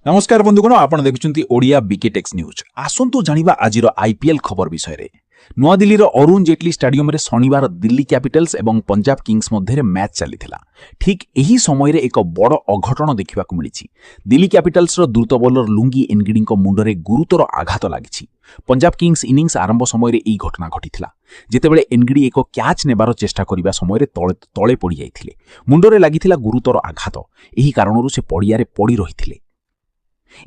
ନମସ୍କାର ବନ୍ଧୁଗଣ, ଆପଣ ଦେଖୁଛନ୍ତି ଓଡ଼ିଆ ବିକେଟେକ୍ସ ନ୍ୟୁଜ୍। ଆସନ୍ତୁ ଜାଣିବା ଆଜିର ଆଇପିଏଲ୍ ଖବର ବିଷୟରେ। ନୂଆଦିଲ୍ଲୀର ଅରୁଣ ଜେଟଲୀ ଷ୍ଟାଡିୟମରେ ଶନିବାର ଦିଲ୍ଲୀ କ୍ୟାପିଟାଲ୍ସ ଏବଂ ପଞ୍ଜାବ କିଙ୍ଗସ୍ ମଧ୍ୟରେ ମ୍ୟାଚ୍ ଚାଲିଥିଲା। ଠିକ୍ ଏହି ସମୟରେ ଏକ ବଡ଼ ଅଘଟଣ ଦେଖିବାକୁ ମିଳିଛି। ଦିଲ୍ଲୀ କ୍ୟାପିଟାଲ୍ସର ଦ୍ରୁତ ବୋଲର ଲୁଙ୍ଗି ଏନଗିଡିଙ୍କ ମୁଣ୍ଡରେ ଗୁରୁତର ଆଘାତ ଲାଗିଛି। ପଞ୍ଜାବ କିଙ୍ଗସ୍ ଇନିଂସ ଆରମ୍ଭ ସମୟରେ ଏହି ଘଟଣା ଘଟିଥିଲା, ଯେତେବେଳେ ଏନଗିଡି ଏକ କ୍ୟାଚ୍ ନେବାର ଚେଷ୍ଟା କରିବା ସମୟରେ ତଳେ ତଳେ ପଡ଼ିଯାଇଥିଲେ। ମୁଣ୍ଡରେ ଲାଗିଥିଲା ଗୁରୁତର ଆଘାତ। ଏହି କାରଣରୁ ସେ ପଡ଼ିଆରେ ପଡ଼ି ରହିଥିଲେ।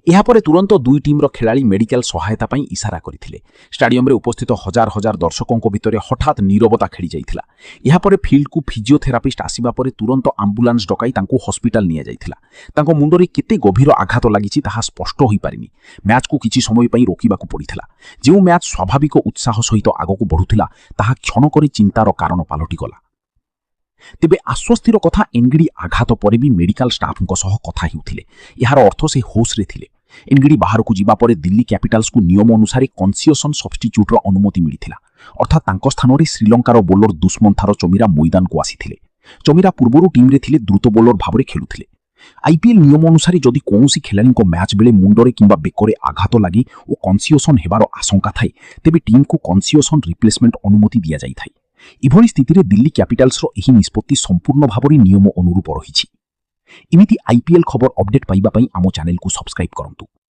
ଏହାପରେ ତୁରନ୍ତ ଦୁଇ ଟିମ୍ର ଖେଳାଳି ମେଡିକାଲ ସହାୟତା ପାଇଁ ଇସାରା କରିଥିଲେ। ଷ୍ଟାଡିୟମରେ ଉପସ୍ଥିତ ହଜାର ହଜାର ଦର୍ଶକଙ୍କ ଭିତରେ ହଠାତ୍ ନୀରବତା ଖେଳିଯାଇଥିଲା। ଏହାପରେ ଫିଲ୍ଡକୁ ଫିଜିଓଥେରାପିଷ୍ଟ ଆସିବା ପରେ ତୁରନ୍ତ ଆମ୍ବୁଲାନ୍ସ ଡକାଇ ତାଙ୍କୁ ହସ୍ପିଟାଲ ନିଆଯାଇଥିଲା। ତାଙ୍କ ମୁଣ୍ଡରେ କେତେ ଗଭୀର ଆଘାତ ଲାଗିଛି, ତାହା ସ୍ପଷ୍ଟ ହୋଇପାରିନି। ମ୍ୟାଚ୍କୁ କିଛି ସମୟ ପାଇଁ ରୋକିବାକୁ ପଡ଼ିଥିଲା। ଯେଉଁ ମ୍ୟାଚ୍ ସ୍ୱାଭାବିକ ଉତ୍ସାହ ସହିତ ଆଗକୁ ବଢ଼ୁଥିଲା, ତାହା କ୍ଷଣକରେ ଚିନ୍ତାର କାରଣ ପାଲଟିଗଲା। ତେବେ ଆଶ୍ୱସ୍ତିର କଥା, ଏନଗିଡି ଆଘାତ ପରେ ବି ମେଡିକାଲ ଷ୍ଟାଫଙ୍କ ସହ କଥା ହେଉଥିଲେ। ଏହାର ଅର୍ଥ ସେ ହୋସ୍ରେ ଥିଲେ। ଏନଗିଡି ବାହାରକୁ ଯିବା ପରେ ଦିଲ୍ଲୀ କ୍ୟାପିଟାଲ୍ସକୁ ନିୟମ ଅନୁସାରେ କନକସନ୍ ସବଷ୍ଟିଚ୍ୟୁଟ୍ର ଅନୁମତି ମିଳିଥିଲା। ଅର୍ଥାତ୍ ତାଙ୍କ ସ୍ଥାନରେ ଶ୍ରୀଲଙ୍କାର ବୋଲର ଦୁଷ୍ମନ୍ଥାର ଚମିରା ମଇଦାନକୁ ଆସିଥିଲେ। ଚମିରା ପୂର୍ବରୁ ଟିମ୍ରେ ଥିଲେ, ଦ୍ରୁତ ବୋଲର ଭାବରେ ଖେଳୁଥିଲେ। ଆଇପିଏଲ୍ ନିୟମ ଅନୁସାରେ ଯଦି କୌଣସି ଖେଳାଳିଙ୍କ ମ୍ୟାଚ୍ ବେଳେ ମୁଣ୍ଡରେ କିମ୍ବା ବେକରେ ଆଘାତ ଲାଗି ଓ କନକସନ୍ ହେବାର ଆଶଙ୍କା ଥାଏ, ତେବେ ଟିମ୍କୁ କନକସନ୍ ରିପ୍ଲେସମେଣ୍ଟ ଅନୁମତି ଦିଆଯାଇଥାଏ। ଏଭଳି ସ୍ଥିତିରେ ଦିଲ୍ଲୀ କ୍ୟାପିଟାଲ୍ସର ଏହି ନିଷ୍ପତ୍ତି ସମ୍ପୂର୍ଣ୍ଣ ଭାବରେ ନିୟମ ଅନୁରୂପ ରହିଛି। ଏମିତି ଆଇପିଏଲ୍ ଖବର ଅପଡେଟ୍ ପାଇବା ପାଇଁ ଆମ ଚ୍ୟାନେଲକୁ ସବସ୍କ୍ରାଇବ୍ କରନ୍ତୁ।